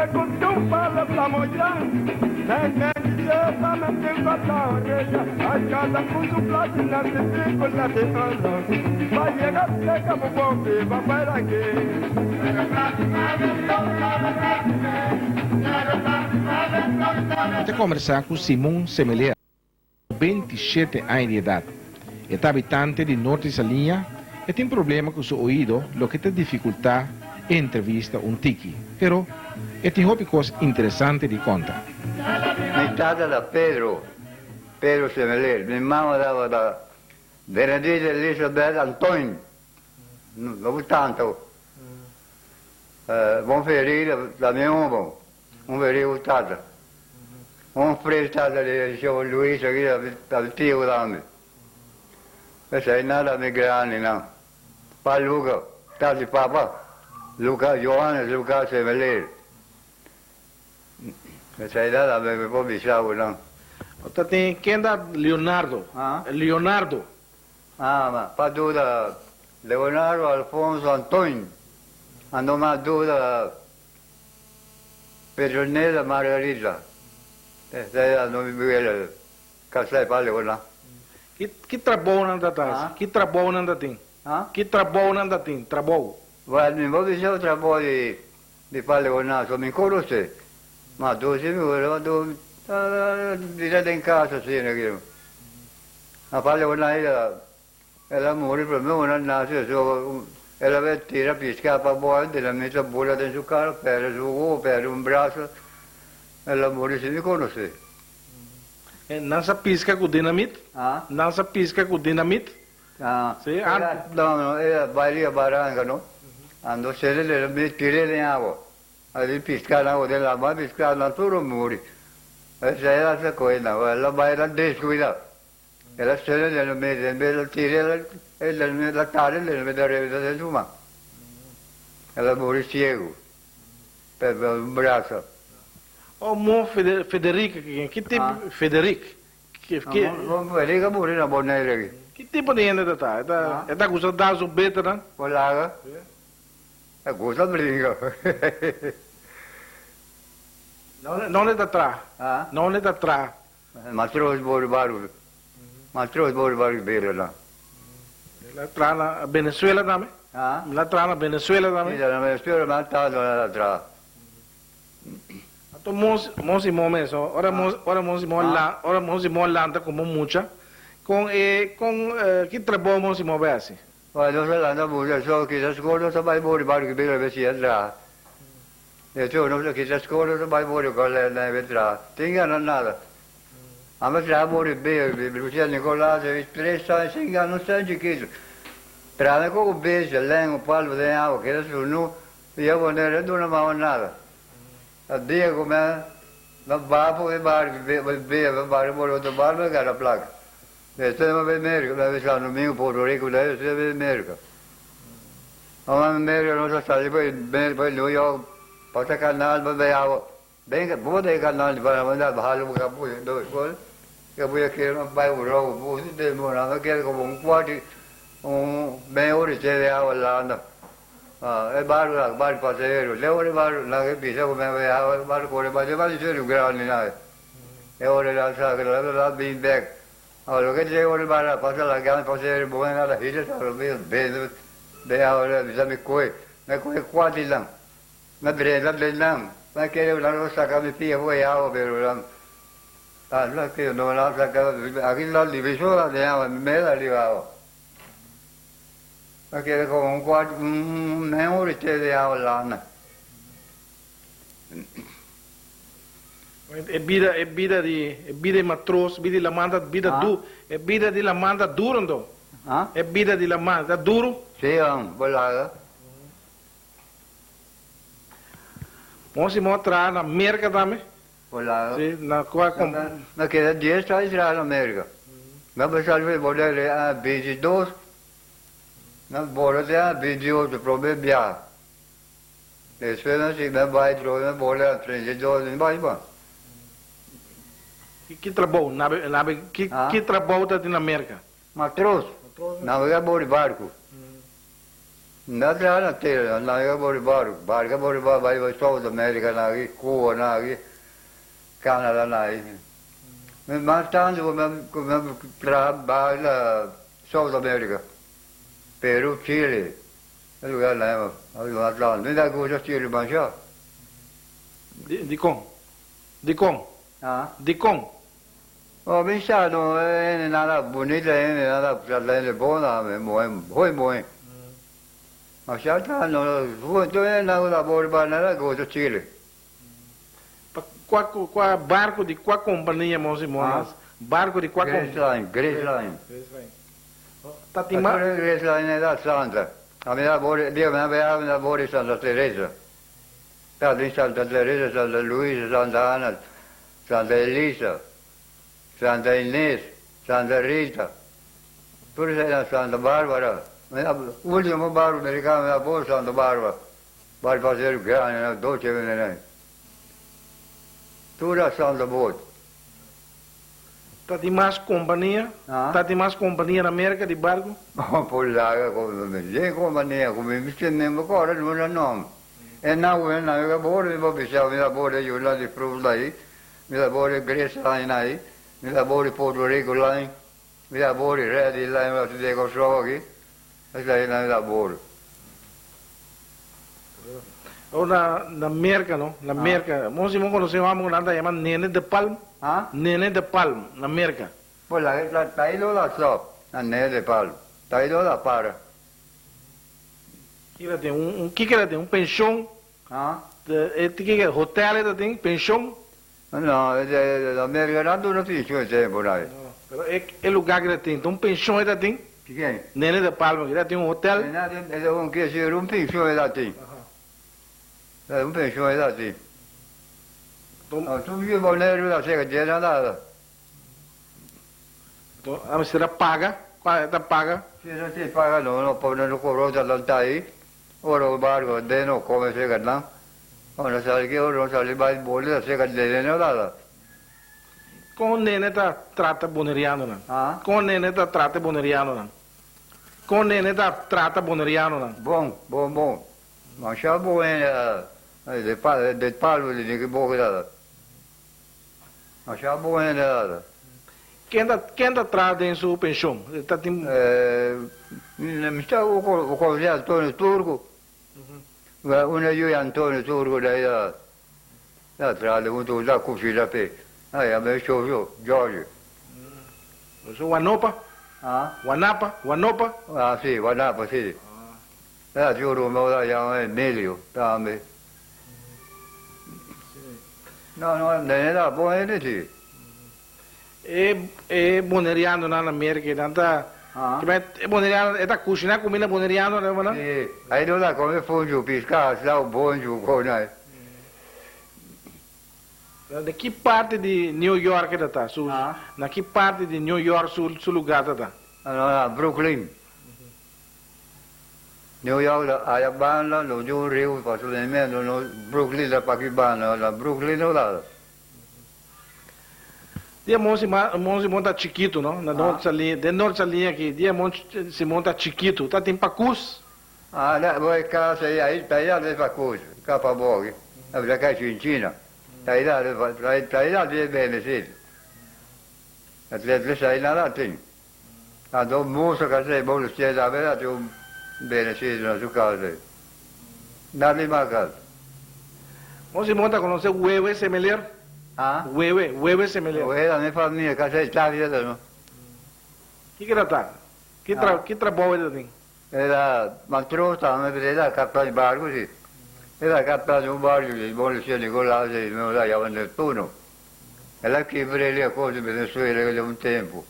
Mi ta kombersá ku Simon Semeler, 27 aña di edat. E ta habitante di Norte Saliña. E tin problema ku su oido, loke ta difikultá e entrevista un tiki. Pero e tin hopi kos interesante di konta. Mi tata ta Pedro, Pedro Semeler. Mi mama tabata Benedita Elisabeth Antoin. No por tanto. Bon Feri ta mi omo. Un Feri ku tata. Un Fred tata di Sho Luis aki ta mi tio tambe. Esei nan ta mi grandinan. Pa Luca tata di papa, Luca Johannes Luca Semeler. Esei nan ta mi por bisa ku nan. Ta tin ken ta Leonardo? Leonardo. Ah, ma pa duda Leonardo Alfonso Antoin ando mas duda Petronella Margarita. Esei ando mi buela casá pa Leonardo. Ki ki trabou nan ta ta? Ki trabou nan ta tin? Ki trabou nan ta tin? Trabou. Well, mi bo bisa trabou di di pa Leonardo, so mi conoce. Ma dushi mi buela do bida den casa asina aki. A fala ku nan el a muri prome ku nan nase so el a bai tira piská pa bòi dinamita bula den su kara pèrdè su wowo pèrdè un braso el a muri sin mi konosé. Nan sa piska ku dinamit? Nan sa piska ku dinamit? Sí, no no el a bai riba baranka no ando sele dinamit tir'é den awa a bin piska nan ku den lama piska nan tur a muri esei a sa kohe nan el a bai el a deskuida. El a sele den lo medio, en bes el tira el den lo la tara el den lo medio reventa den su man. El a muri ciego, perde un brazo. Oh, mo Federic, ki tipo, Federic, ki, ki. Mo Federic a muri na Bonaire aki. Ki tipo di hende ta ta? E ta, e ta gusta da su beternan? Por laga? E gusta bringa. Nonde ta traha? Nonde ta traha? Matroos bor baru Matroos bor baru bera nan. El a traha na Venezuela tambe? El a traha na Venezuela tambe? Si, na Venezuela mi a traha el a traha. Anto mos mos Simon mes no, ora mos ora mos Simon la ora mos Simon lanta komo mucha, kon e kon ki trabou mos Simon bai hasi? Ora nos a lanta mucha so kisas skol nos a bai bor baru bera besi a traha. De hecho, nos a kita skol, nos a bai bori ku na e traha. Tin gana nada. Amo traha bori beo, Lucia Nicolas, e tres aña sin gana un cent chikitu. Traha ku ku bestia, lengu, palu den awa, keda sunu, i a Bonaire a duna mama nada. A dia ku mi a baha for e bari beo, mi bari bori otro bari, mi a gana plaka. Despues mi a bai Merka, mi a bai San Domingo, Puerto Rico, despues mi a bai Merka. Ora mi Merka nos a sali pa pa New York, pasa kanal pa bai awa. Den boda e kanal di Panama da baha lo kabuya dos kos, kabuya kere no bai Europa, busi den mora mi kere komo un kuarto un media ora i de awa landa. E barco la barco pasahero, leu ora e barco nan ke bisa ku mi a bai awa, e barco kore bai, e barco seru grandi nan. E ora el a sa kila el a bin bek. Awor loke dje ora el a pasa laga mi pasa e bon el a hila sa lo mi bebe be awor el a bisa mi koe mi a koe kuater nan mi a drenta den nan mi a kere nan lo saka mi pia for e awa pero nan a no a kere no nan a saka aki la divisoria den awa mi mera riba awa mi a kere komo un kuart un media ora te den awa lana. E bida, e bida di, e bida di matros, bida di laman ta bida du, e bida di laman ta duro anto. E bida di laman ta duro. Sí, am, bo laga. Mon si mon a traha na Merka tambe. Bo laga. Sí, na kua kom. Na keda dies aña traha na Merka. Mi a basa di Bonaire aña 22, mi a bora te aña 28, prome biaha. Despues mi si mi bai trobe mi bole a 32 mi bai ba. Ki trabou nabe nabe ki ki trabou ta tin na Merka? Matros, nabega bor di barku. Na traha na tera, na navega bor di barku, barka bor di barku bai bai South America na aki, Cuba na aki, Canada na aki. Mi mas tantu ku mi ku mi traha bai na South America, Peru, Chile, e lugar nan e mas tantu. Mi ta gusta Chile masha. Dikon? Dikon? Dikon? Oh mi sa no hende nada bunita hende nada trata hende bon na mi muhe hoy muhe ma sa ta no tur hende nan ku ta bor ba nada gosa chile. Pa kua kua barco di kua compania mos i monas barco di kua Grace Line Grace Line Ta tin ma. Grace Line e ta Santa ami ta bor dia mi a bai mi ta bor di Santa Teresa ta tin Santa Teresa Santa Luisa Santa Ana Santa Elisa, Santa Ines, Santa Rita, tur esei na Santa Barbara. Ultimo barco mericano na bor Santa Barbara, bai pasero grandi na doce venenai. Tur a Santa boot. Ta tin mas compania? Ta tin mas compania na Merca di barco? Por laga den compania cu mi mester member cora duna nomber. E na wen na mi labor mi bo bisa mi labor di Yunnan di Fruit Line, mi labor di Grace Line ai, mi labor di Puerto Rico Line, mi labor di Ready Line mi a de Kòrsou aki, esei na mi labor. Awor na na Merka no, na Merka, mon si mon konosé un hòmber ku nan ta yama Nene de Palm, Nene de Palm na Merka. Bo laga ta i lo la sòp na Nene de Palm, ta i lo la para. Kiko ta tin? Un kiko ta tin? Un penshon? E kiko hotel e ta tin? Penshon? No, Amerika nan duna penshon e tempo nan. No, pero e e lugar ki ta tin, ta un penshon e ta tin? Kiken? Nene de Palma ki ta tin un hotel? E ta un ke si un penshon e ta tin. Un penshon e ta tin. Tur yu Boneiru ta seka dje nan ta. Enton a mester a paga? Kua e ta paga? Si no tin paga no no pone no cobra ta lanta ahi ora bo barco den no come seca nan ora no sali ki ora no sali bai boli ta seca dene no lala. Con nene ta trata bonerianonan? Con nene ta trata e bonerianonan? Con nene ta trata bonerianonan? Bon, bon, bon. Masha bon hende de palo di niki boki tata. Masha bon hende tata. Ken ta ken ta traha den su penshon? E ta tin. Mi sa ku konosé Antonio Turco. Unda yu di Antonio Turco dai ta ta traha den un ta kushina p'e. A yama e shosho George. Su Wanopa? Wanapa? Wanopa? Ah si, Wanapa si. E tiu ruman ta yama Emilio tambe. No, no, nene ta bon hende si. E e bonerianonan na Merca nan ta e boneriano e ta cushina cuminda boneriano nan bo nan? Si, ahí no ta come funju, pisca, aslau, bonju, conai. Na ki parti di New York e ta ta? Su na ki parti di New York su su lugar ta ta? Na Brooklyn. New York ta aya banda no di un riu pasobra mi mendo no Brooklyn ta paki banda na Brooklyn no ta. Dia mon Simon Simon ta chikitu no na Noord Saliña den Noord Saliña aki dia mon Simon ta chikitu ta tin pakus. Ah na bo e casa ei ai ta ya den pakus capa boki a bisa kai chinchina ta ida ta ida den bendecido a tres ai nada tin. Anto Musa ka say bo Lucia tambe ta tin un benecido na su casa ei. Nada mas casa. Mon Simon ta conoce Wewe Semeler? Ha? Wewe, Wewe Semeler. Wewe ta mi famia, ka say Tavia ta no. Kiko ta ta? Ki tra, ki trabou e ta tin? E ta matroos tambe, pero e ta captan di barco si. E ta captan di un barco di Mon Lucia Nicolas ei, mi ta yama Neptuno. El a kibra el e cos di Venezuela el un tempo.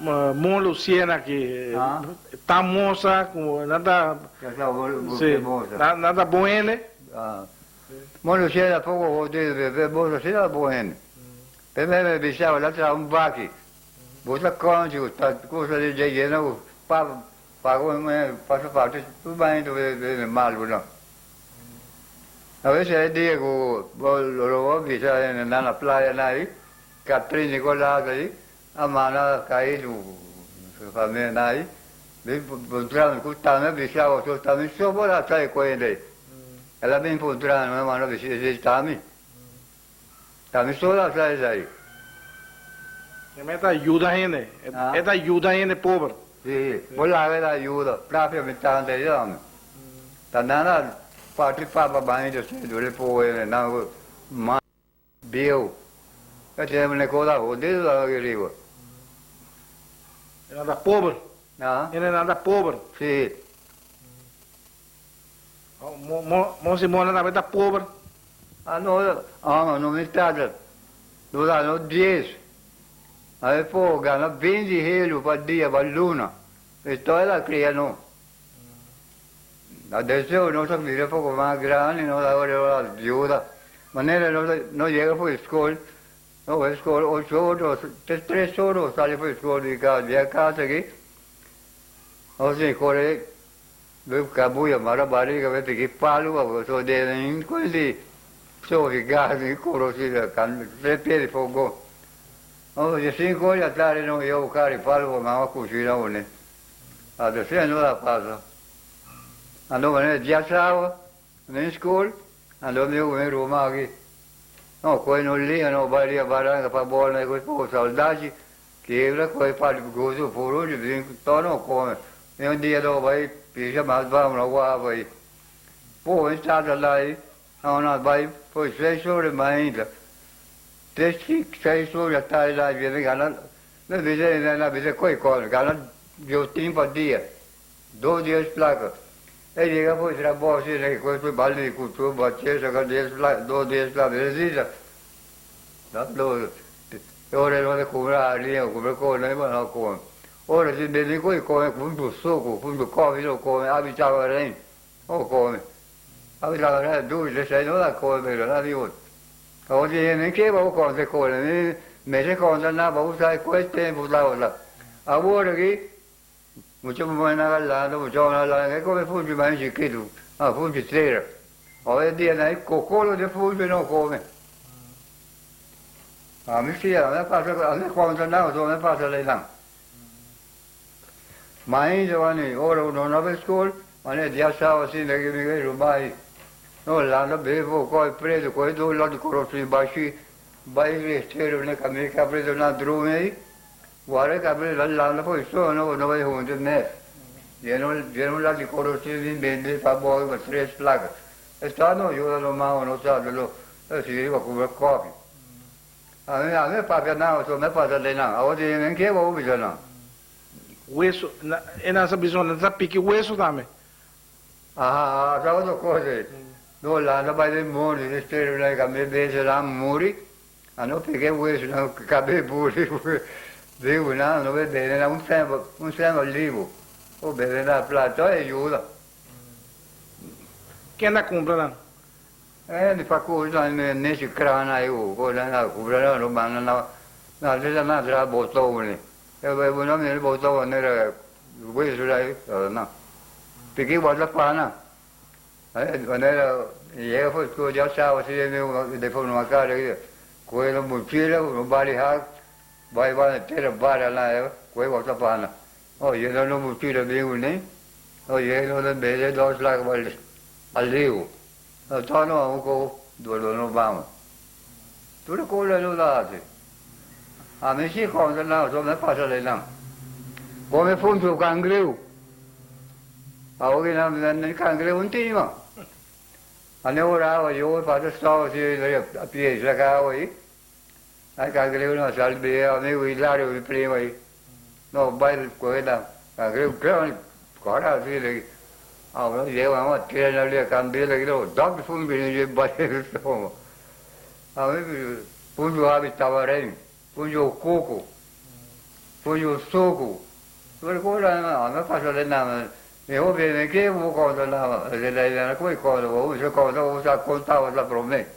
Mon Luciana ki ta mosa ku nan ta si nan ta bon hende. Mon Luciana poko jodido pero mosa si ta bon hende. P'e mi bisaba la traha un baki bo ta konchi ku ta kusa di dje yena ku papa paga pasa parti tur baña bini mal ku nan. A veces e dia cu bo lo bo bisa hende nan na playa nan ahi, Catrin Nicolas ahi a manda cay su Famia nai, bin puntra mi ku tami a bisa boso, tami so por a trae kuenta ei. El a bin puntra mi, mi a bisa esei tami. Tami so a trae esei. E ta yuda hende, e ta yuda hende pober. Si, bo laga el a yuda, propio mi tanta ei ami. Ta nan a parti papa baño di sento di poe nan ku ma. Bieu. E tempu ne koda hodido ta aki riba. E nan ta pober. Ha? E nan ta pober. Si. Mon Simona tambe ta pober. Ah no, ah no mi tata. No ta no dies. A e por gana binti helu pa dia pa luna. E toy la cria no. Adesso nos a bira poco mas grandi, nos a ora ora yuda. Manera nos a nos yega for di skol, nos bai skol ocho ora, te tres ora nos sali for di skol di kas, bia kas aki, nos tin kore bai kabuya mara bariga bai piki palu pa so den kon di sofi gas ni korosi kan tres pia di fogon. Nos di sinku ora di atardi nos yega buka di palu pa mama kushina uni. Adesso no la pasa. Ando manera diasawa den school, ando mi ku mi ruman aki. No koe no lia no bai ria baranka pa bola e ku soldachi kebra koe parti gozo puru di bin to no kome. Mi un dia do bai pisa mas bam no waba ei. Po mi tata lai no bai poi seis ora mainta. Te seis ora tai lai viene gana Mi bisa e nan a bisa koe kòl gana djostin pa dia, dos dies plaka. E yega for trabou asina e kos por balde di kuchú, bache, saka dies plaka, dos dies plaka, e sisa. E ora e no ta kumpra harinha, kumpra kos nan e no kome. Ora si bebe koe kome, kumpra suku, kumpra kòfi no kome, abi tabarin no kome. Abi tabarin dulce esei no ta kome pero na di otro. Awor di mi ke bo konta kore, mi mester konta na bo sa ku tempu tabata. Awor aki mucha muhernan a lanta, mucha hombernan a lanta, e kome funchi mas chikitu, a funchi tera. Awor e dianan e kokolo di funchi no kome. Ami si, ami a pasa, ami konta nan, so mi pasa leinan. Ma ainda wani ora ku no na bai skol, wani dia sawa asina ki mi kai rubai, no lanta befo koi pretu koi do lanta korosin bashi bai restero ne kami kabrito na drumi ei, wara kabrito la lanta foi sono no bai huntu mes. Yeno yeno lanta korosin bin bende pa boi pa tres plaka. Esta no yuda no mama no sa lo e sirbi pa kumpra kofi. Ami ami papia nan so me pasa den nan awor di men ke bo bisa nan. Weso na e nan sa bisa nan sa piki weso tambe. Aha sa otro cosa ei no lanta bai den mondi den stero nan ka me bese nan muri a no piki e weso nan kabe buri bibu nan no bebe nan un tempo un tempo libu bo bebe na plata e yuda. Ken ta kumpra nan? E mi fa cosa mi mesi crana e u cosa na cubra na romana na na lesa na tra bottone e avevo una mia bottone era questo era no perché guarda pana eh quando era io poi già stavo si mi fanno a casa quello mochila un bari ha vai vai tera bara na quello guarda pana oh io non mochila mi ne oh io non bene dos lakh aliu Tono un ko dolo no bamo. Tur ko le lo da hasi. Ami si konta nan so me pasa le nan. Come funcio cangreu. Awo ki nan nan cangreu un tini ma. Ane ora awa yo pasa stavo si a pie sa ka awa i. Ai cangreu no salbe amigo Hilario mi primo i. No bai ko da cangreu grande kora si le. Awo lleva ma tira na le candela ki lo dab fun bini je bai so. Ami punjo abi tabareng, punjo coco, punjo soco. Pero ko la a me pasa le na me ho bene che mo cosa na le le na come cosa o se cosa o sa contava la prome.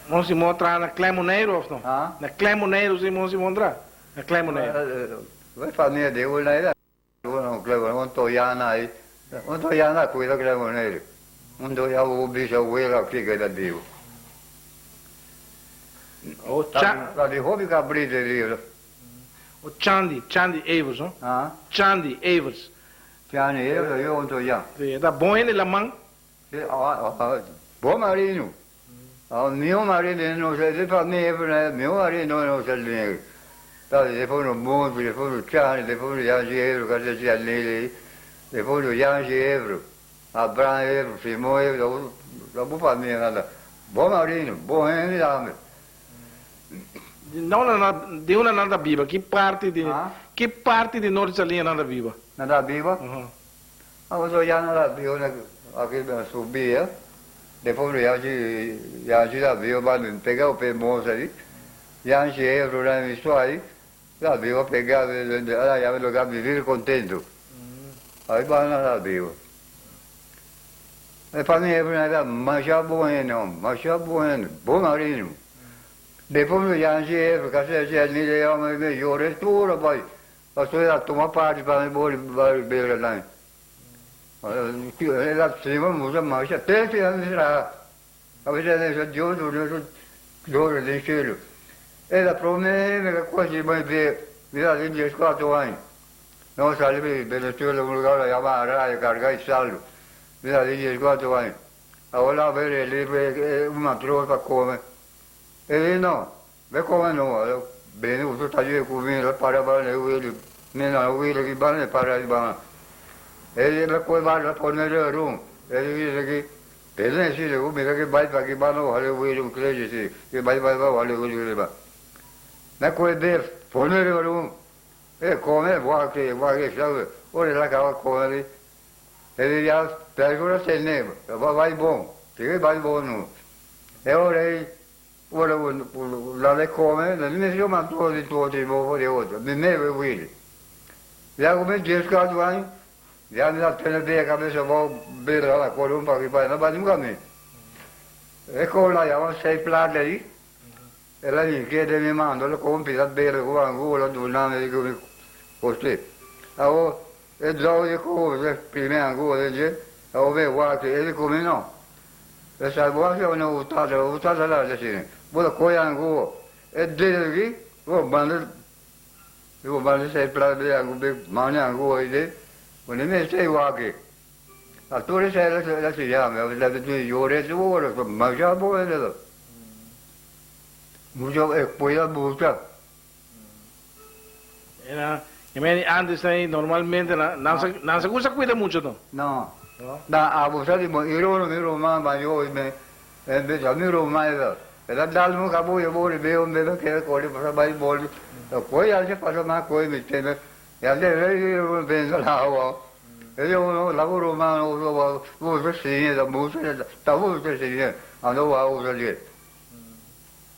Mon Simon traha na Klein Moneiru of no? Ah? Na Klein Moneiru si Mon Simon traha? Na Klein Moneiru. Vai famia de una era uno un toiana aí, un toiana cuida Klein Moneiru. Un toiana o bicho abuela que que da vivo. Oh, cha. La di hobby cabrite dio. O Chandi, Chandi Evers, no? Ah? Chandi Evers. Chandi Evers, yo onto ya. Si, e ta bon hende laman. Si, bon marino. Mihó marino no sa di pa mi mihó marino no sa di ta di fondo Monti, di fondo Chandi, di fondo Yanchi Evers, ka ta sia Nili, di fondo Yanchi Evers, Abraham Evers, Simon Evers, ta bo famia nan ta bon marino, bon hende tambe. Di unda nan ta biba? Ki parti di ki parti di Norte Saliña nan ta biba? Nan ta biba? Awo ya nan ta biba na aki na Subia, despues Yanchi Yanchi ta biba ba mi pega ku pe mosa ahi, Yanchi Ebro nan mi su ahi ta biba pega ala ya mi logra vivir contento, ahi ba nan ta biba. E famia Ebro nan ta masha bon hende homber, masha bon hende, bon marino. Despues Yanchi Ebro kasi si mi mi yora tur a bai. Pasobra el a tuma parti pa mi bori bari bera nan. El a stima mucha masha te te a mi traha. A bisa el a Dios duna su gloria den cielo. El a prome mi ke cos di bai be mi ta tin diescuatro aña. Nos sali di Venezuela un lugar a yama Araya carga y saldo. Mi ta tin diescuatro aña. Awor a bere el un matroos pa come. El di no. Be come no, bini ku su taye ku mi la para banda e wili, mi na wili ki banda e para di banda. E la koe banda la pone riba rum, e di ki bini si ku mi ki bai pa ki banda wale wili ku klechi si, ki bai bai bai wale wili riba. Me koe be pone riba rum, e come wak wak sabe, ora la kaba come li, e di ya percura tene, va bai bon, ki bai bon no. E ora ei Ora ku lala kome, na mi mester ma todo di todo di bobo di otro, mi mebe wili. Ya ku mi 14 aña, ya mi ta tene bia kabesa abou bira la kore un paki bai, no bai nunka mi. E kola yama sei plata ei, el a hinke den mi man, el a kohe un pida bere ku angula duna mi ku mi kosté. Awor e dou di kohe e prime angula den dje, awor mi wak e di ku mi no. E salbuashi no gustata, gustata la asesino. Bo ta kohe angu e dede aki, bo manda, bo manda sei plata di angu be manda angu oi bo no mester e wak. A tur esei la siña mi, a mi yora tur ora, masha bon e ta. Mucha e cuida mucha. E meni antes ahí normalmente nan sa nan sa gusta cuida mucho no. No. Na abusa di bo irono mi ruman mayor me e bisa mi ruman esa e ta dal mi kabuyo bori beo mi me kere kori pasa bai boli koi alse pasa ma koi mi teme ya de re pensa la awa e yo la ruman uso uso siñe ta mucho ta mucho siñe ando wa uso di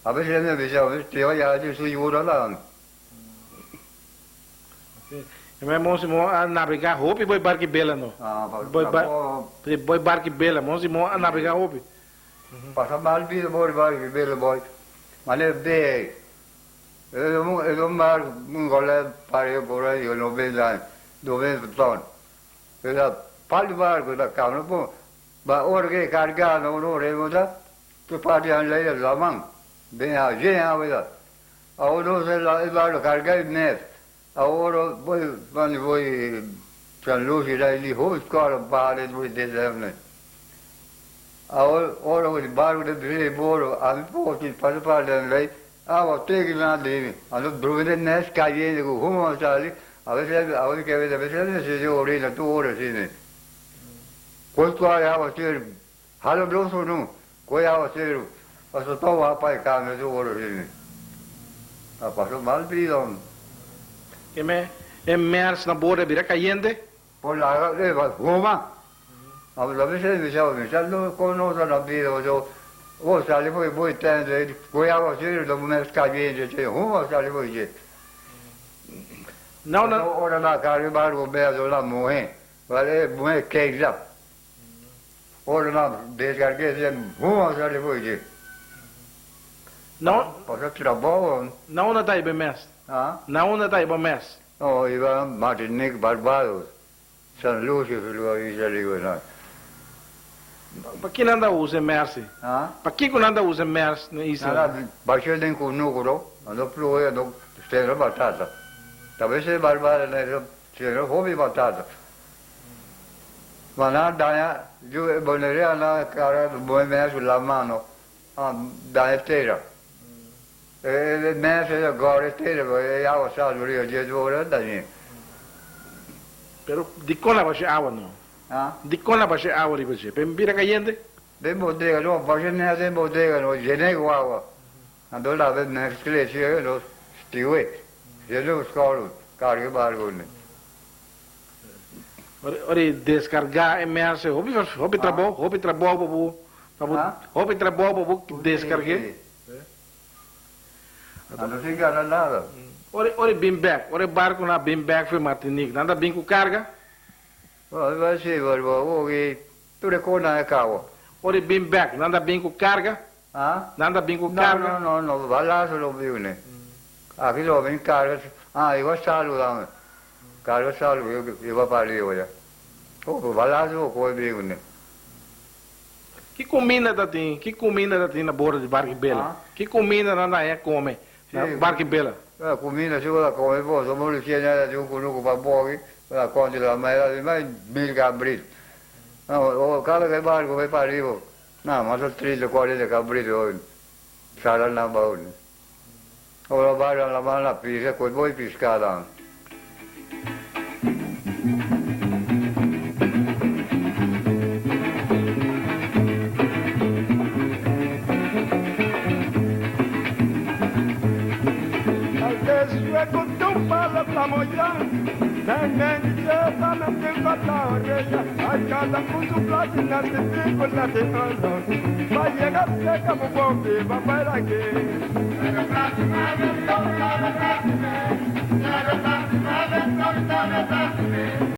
A veces mi a bisa, tio ya di su yuda lan. E mon Simon a nabega hopi boy barki bela no. Ah, Boy bar, boy barki bela, mon Simon a nabega hopi. Pasa mal bida boy barki bela boy. Mane be. E lo mar ngola pare por ahí no vendan, no vendan. Era pal barco da cano po. Ba ora ke carga no no remuda. Tu parti an lei laman den a jen awela. Awor se la e barco carga e mes. Awor boy van boy San Lucy la li ho scuola pare due deserne. Awor ora o barco de bire boro a mi poti pare pare an lei awa tegi na dimi. Ando bruvide nes cayendo ku humo sali. A veces a veces que a veces se orina tu ora sine. Questo awa ser Halo bloso no, koe awa seru, paso tou a pai kame tu oro sini. A paso mal bidon. E me e mers na borde a bira cayente. Por laga e ba huma. A la vez mi sa mi sa no conoce la vida o so o sali foi boi tende koe awa seru do mers cayente che huma sali foi che. No na Ora la cari barco beado la mujer. Vale mujer keila. Ora na descargué se huma sali foi che. No Paso trabou. Na unda ta iba mes? Ah? Na unda ta iba mes? No, iba Martinique, Barbados, San Lucio, lugar ahí salió na. Pa ki nan ta usa mersi? Ah? Pa kiko nan ta usa mers na isla? Nada, bashe den kunuku no, ando ploi, ando sembra batata. Ta mester barbara na e sino hopi batata. Ma nan a daña yu e boneria nan a kara moe mes ku lamano a daña tera. E mes a gòrda e tera pasobra e awa salu riba dje ora a dañ'é. Pero dikon a basha awa no? Dikon a basha awa riba dje? Pa e bira kayente? Den bodega no, basha mes den bodega no, yené ku awa. Anto laba e mes krese nos stiwe, yendo skòl karga barku. Ora e deskargá e mes e hopi hopi trabou, hopi trabou pa bo pa bo hopi trabou pa bo deskarg'é. Anto sin gana nada. Ora ora e bin bèk, ora e barkunan a bin bèk for Martinique, nan ta bin ku karga? Si, tur e konan e kawa. Ora e bin bèk, nan ta bin ku karga? Ah? Nan ta bin ku karga? No, no, no, balaso lo biuni. Aki lo bin karga, ah, iba salu tambe. Karga salu iba pa riba ya. Oh, balaso lo biuni. Ki kuminda ta tin? Ki kuminda ta tin na bordo di Barki Bela? Ki kuminda nan ta haña kome na Barki Bela? Si, kuminda si bo ta kome bo, so bo luciana ta tin un kunuku pa boki, bo ta konti la mera di mai mil kabrit. No, kada ke barku bai pa riba. Na, mas o 30, 40 cabrito hoy sala na baul. Ora bai la man la pisa cu e boi pisca dan.